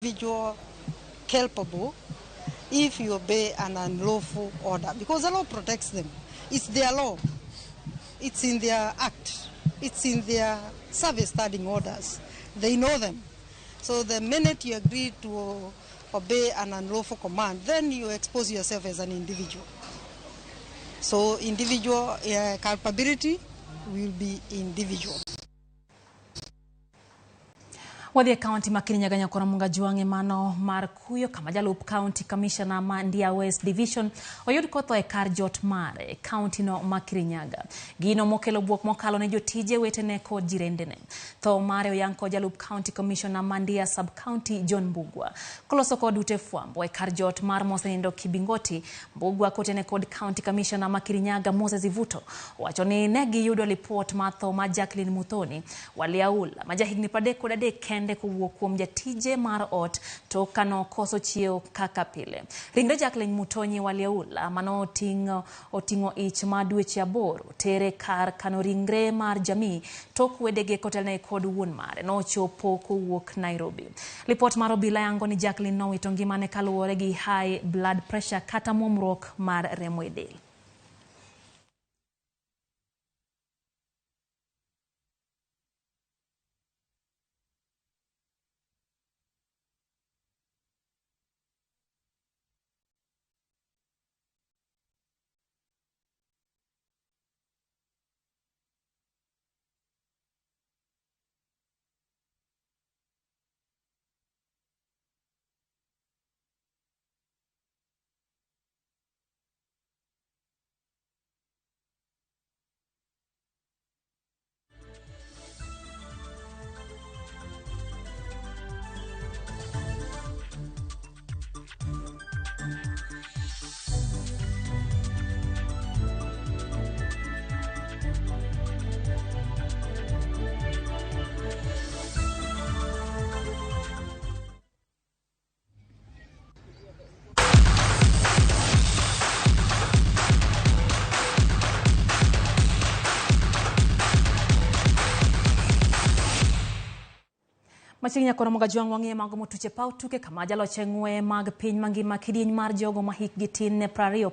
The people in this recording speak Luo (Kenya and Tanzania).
Individual culpable if you obey an unlawful order, because the law protects them. It's their law. It's in their act. It's in their service standing orders. They know them. So the minute you agree to obey an unlawful command, then you expose yourself as an individual. So individual culpability will be individual. Wadhi e kaunti ma Kirinyaga nyakoro Munga Jwang'e mano mar kuyo kama jalup county commissioner ma Ndia West Division oyud kotho e kar jot mare e kaunti no ma Kirinyaga. Gino mokelo buok mokalo ne jotije wetene kod jirendene. Tho mare oyang kod jalup county commissioner ma Ndia Sub County John Mbugua. Koloso kod ute fwambo e kar jot mar mosenindo Kibingoti, Mbugua kotene kod county commissioner ma Kirinyaga Moses Ivuto owacho ni ne giyudo lipot mar tho mar Jacqueline Muthoni Waliaula ma jahigni 33 kende kowuok kuom jatije mar ot to kano koso chiewo kaka pile. Ringre Jacqueline Mutonyi Waliaula mano oting'o ich ma dweche 8 tere kar kano ringre mar jamii tok wedege kotelne kod wuon mare nochopo kowuok Nairobi. Lipot mar obila yango ni Jacqueline nowito ngimane kaluwore gi high blood pressure kata muomruok mar remo e del. Machiegni nyakoro Muga Jwang' wang'iye mago motuche paw tuke kama jaloch e ng'weye mag piny mangima kidieny mar jogo ma hikgi tin ne 20.